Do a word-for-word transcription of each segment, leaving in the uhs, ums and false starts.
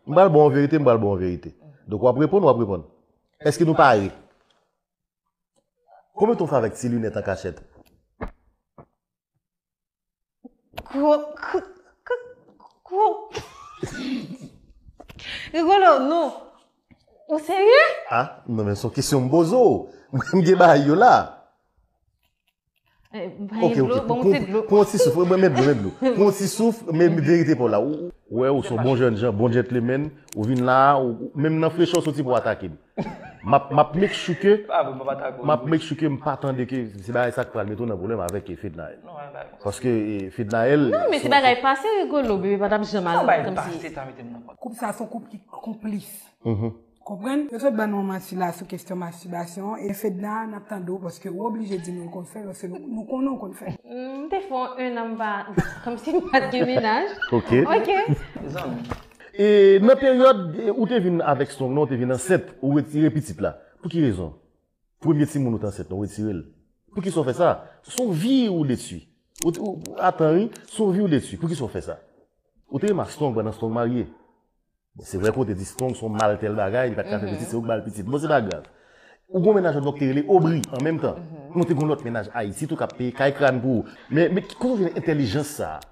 M pral ba w yon verite, m pral ba w yon verite. Donk, w ap reponn, w ap reponn. Èske nou pare? Konbyen tan w fè avèk ti linèt an kachèt? Kwo, kwo, kwo, kwo. Rigolo, non. Ou serye? Ah, non, men se yon kesyon m poze w. Mwen, m gen bagay yo la. Eh, ok, ok. Pran ti souf, mwen met dlo, met dlo. Pran ti souf, men verite pa w la. Ou wè, ou se yon bon jèn jan, bon gentleman. Ou vin la, ou, menm nan frechè w soti pou w atake m. M ap, m ap make sure ke, m ap make sure ke m pa tande ke se bagay sa k pral mete w nan pwoblèm avèk Fednaelle. Paske Fednaelle. Non, men si bagay pase, Rigolo, bebe pa t ap janm al kòmsi. Koup sa se yon koup ki konplis. Konprann? Yo sot ban nou yon manti la sou kesyon mastibasyon e Fedna n ap tande w paske ou oblije di nou l konn fè l paske nou konnen w konn fè l. M te fè yon an m pa, kòmsi m pa t gen mennaj. Ok. Ok. E nan peryòd ou te vin avèk Strong nan, ou te vin ansent, ou retire pitit la. Pou ki rezon? Premye timoun ou te ansent nan, ou retire l. Pou ki sa w fè sa? Se yon vi ou detwi. Atan wi, se yon vi ou detwi. Pou ki sa w fè sa? Ou te renmen ak Strong pandan Strong marye. Bon, se vre ke w te di Strong se yon mal tèl bagay, li pa t ka fè pitit, se ou k ba l pitit. Bon, se pa grav. Ou gen yon mennaj lòt bò k te rele Obri an menm tan. Ou te gen yon lòt mennaj Ayiti tou k ap peye kay kràn pou ou. Men, men kote w jwenn entèlijans sa a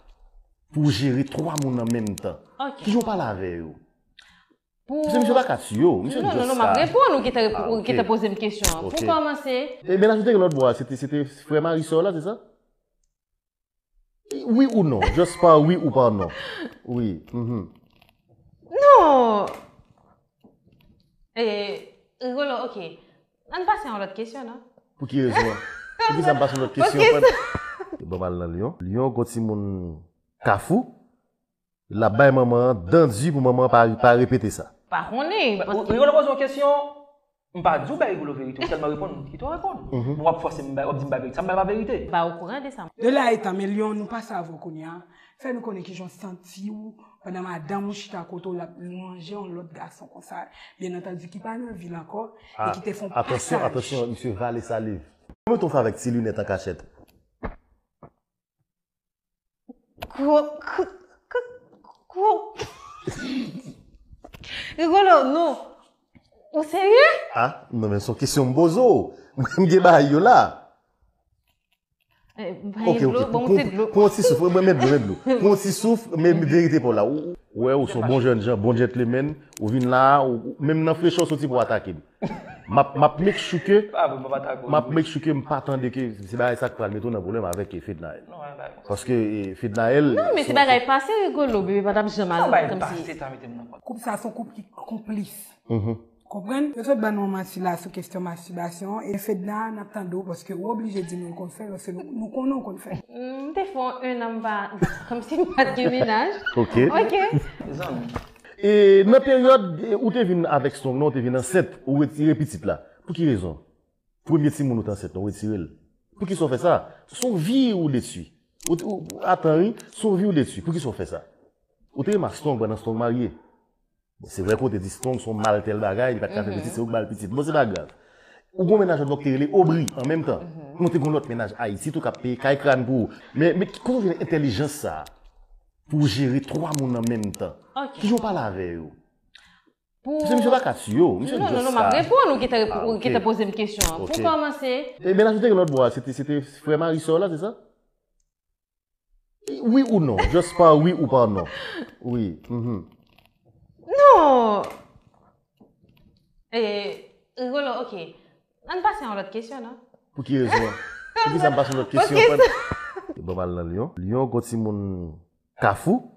pou w jere twa moun an menm tan? Kijan w pale avè yo? Paske misye pa ka tiye w, misye just ka. Non, non, non, m ap reponn ou ki te, ou ki te poze m kesyon an. Pou kòmanse. E mennaj ou te gen lòt bò a, se te, se te frè mari sè w la, se sa? Wi ou non? Just pa wi ou pa non. Wi. Non. Eh, Rigolo, ok. Ann pase yon lòt kesyon, non? Pou ki rezon? Pou ki sa m pase yon lòt kesyon? Paske sa. Bon, m al nan Lyon. Lyon, gon timoun Kafou. L ap bay manman an dan di pou manman an pa, pa repete sa. Pa konnen. Rigolo poze yon kesyon. M pa di w bay Rigolo verite, ou tèlman reponn, kite w reponn. Men w ap fòse m bay, w ap di m bay verite. Sa m bay pa verite. M pa okouran de sa. De la etan, men Lyon, nou pase avè w kounye a. Fè nou konnen kijan w santi w pandan madanm ou chita kote w l ap lwanje yon lòt gason konsa. Byen antandi, ki pa nan vi l ankò, e ki te fè yon pasaj. Atansyon, atansyon, misye vale saliv. Konbyen tan w fè avèk ti linèt an kachèt? Kwo, kwo, kwo, kwo. Rigolo, non. Ou serye? Ah, non, men se yon kesyon m poze w. Mwen, m gen bagay yo la. Ok, ok. Pran ti souf, mwen met dlo, met dlo. Pran ti souf, men verite pa w la. Ou wè, ou se yon bon jèn jan, bon gentleman. Ou vin la, ou, menm nan frechè w soti pou w atake m. M ap, m ap make sure ke, m ap make sure ke m pa tande ke se bagay sa k pral mete w nan pwoblèm avèk Fednaelle. Paske Fednaelle. Non, men si bagay pase, Rigolo, bebe pa t ap janm al kòmsi. Koup sa se yon koup ki konplis. Konprann? Yo sot ban nou yon manti la sou kesyon mastibasyon e Fedna n ap tande w paske ou oblije di nou l konn fè l paske nou konnen w konn fè l. M te fè yon an m pa, kòmsi m pa t gen mennaj. Ok. Ok. E nan peryòd ou te vin avèk Strong nan, ou te vin ansent, ou retire pitit la. Pou ki rezon? Premye timoun ou te ansent nan, ou retire l. Pou ki sa w fè sa? Se yon vi ou detwi. Ou, ou, atan wi, se yon vi ou detwi. Pou ki sa w fè sa? Ou te renmen ak Strong pandan Strong marye. Bon, se vre ke w te di Strong se yon mal tèl bagay, li pa t ka fè pitit, se ou k ba l pitit. Bon, se pa grav. Ou gen yon mennaj lòt bò k te rele Obri an menm tan. Ou te gen yon lòt mennaj Ayiti tou k ap peye kay kràn pou ou. Men, men kote w jwenn entèlijans sa a pou w jere twa moun an menm tan? Kijan w pale avè yo? Paske misye pa ka tiye w, misye just ka. Non, non, non, m ap reponn ou ki te, ou ki te poze m kesyon an. Pou kòmanse. E mennaj ou te gen lòt bò a, se te, se te frè mari sè w la, se sa? Wi ou non? Just pa wi ou pa non. Wi. Non. Eh, Rigolo, ok. Ann pase yon lòt kesyon, non? Pou ki rezon? Pou ki sa m pase yon lòt kesyon? Paske sa. Bon, m al nan Lyon. Lyon, gon timoun Kafou.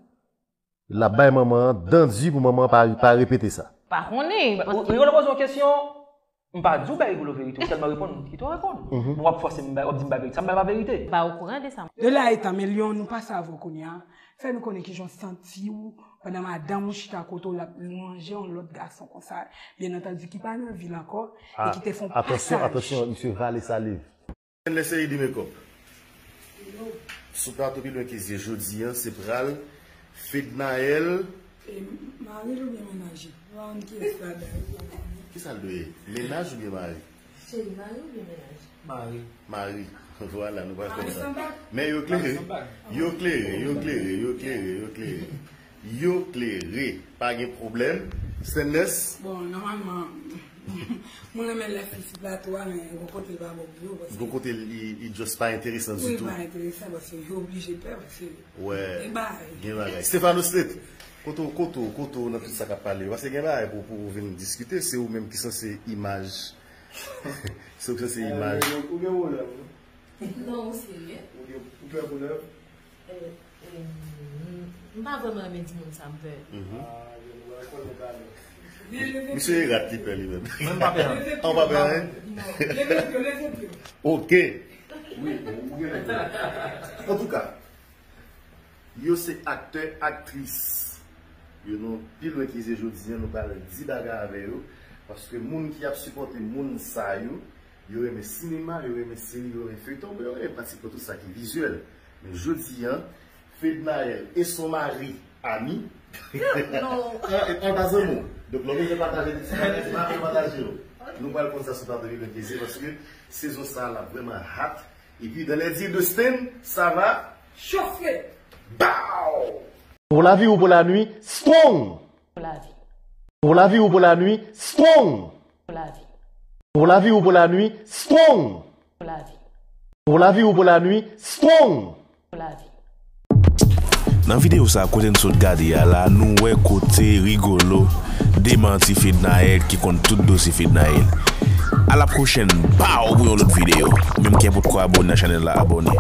L ap bay manman an dan di pou manman an pa, pa repete sa. Pa konnen. Rigolo poze yon kesyon. M pa di w bay Rigolo verite, ou tèlman reponn, kite w reponn. Men w ap fòse m bay, w ap di m bay verite. Sa m bay pa verite. M pa okouran de sa. De la etan, men Lyon, nou pase avè w kounye a. Fè nou konnen kijan w santi w pandan madanm ou chita kote w l ap lwanje yon lòt gason konsa. Byen antandi, ki pa nan vi l ankò e ki te fè yon pasaj. Atansyon, atansyon, misye vale saliv. Lè seri di makeup. Sou plato Pi Lwen Ke Zye jodi a, se pral Fednaelle. E mari l oubyen mennaj li? Ou pa konn kiyès ladan yo. Kisa l dwe ye? Mennaj oubyen mari? Cheri, mari oubyen mennaj? Mari. Mari. Vwala, nou pa konn sa. Men yo klere. Yo klere, yo klere, yo klere, yo klere. Yo klere, pa gen pwoblèm. Stainless. Bon, nòmalman, mwen renmen lè fi sou plato a, men gon kote l pa bon pou yo. Paske Gon kote li, li just pa enteresan wi, ditou. Pa enteresan, paske yo oblije pè, paske Wè. Gen bagay. Gen bagay. Stefano Slit, kote w, kote w, kote w nan tout sa k ap pale yo? Paske gen bagay pou, pou w vin diskite, se ou menm ki sanse imaj. Se ou ki sanse imaj. Ou gen pwoblèm, wi. Non, ou serye? Ou gen ou pè pwoblèm? M pa vrèman renmen di moun sa m pè. Mhm. Ah, gen nou wè konnen talè. Misye e rat li pè li menm. Mwen pa pè. An pa pè anyen? Leve pye, leve pye. Ok. Wi, ou gen lè. Antouka, yo se aktè, aktris. Yo nou pi lwen ke zye jodi a, nou pral di bagay avè yo. Paske moun ki ap sipòte moun sa yo, yo renmen sinema, yo renmen seri, yo renmen feyton, men yo renmen pratikman tout sa ki vizyèl. Men jodi a, Fednaelle et son mari ami. Non. An an pa zanmi w. Donk lè w bezwen pataje de ti bagay, se pa pou pataje yo. Nou pral konn sa sou plato Vivre Plaisir paske sezon sa a l ap vrèman hot. Epi dans les dires de Sten, sa va Chofe. Bow! Pou lavi ou pou lanwi, strong! Pou lavi. Pou lavi ou pou lanwi, strong! Pou lavi. Pou lavi ou pou lanwi, strong! Pou lavi. Pou lavi ou pou lanwi, strong! Pou lavi. Nan videyo sa a, kote n sot gade a la, nou wè kote Rigolo demanti Fednaelle ki konn tout dosye Fednaelle. A la pwochèn, baw pou yon lòt videyo. Menm ki potkò abone nan chanèl la, abone.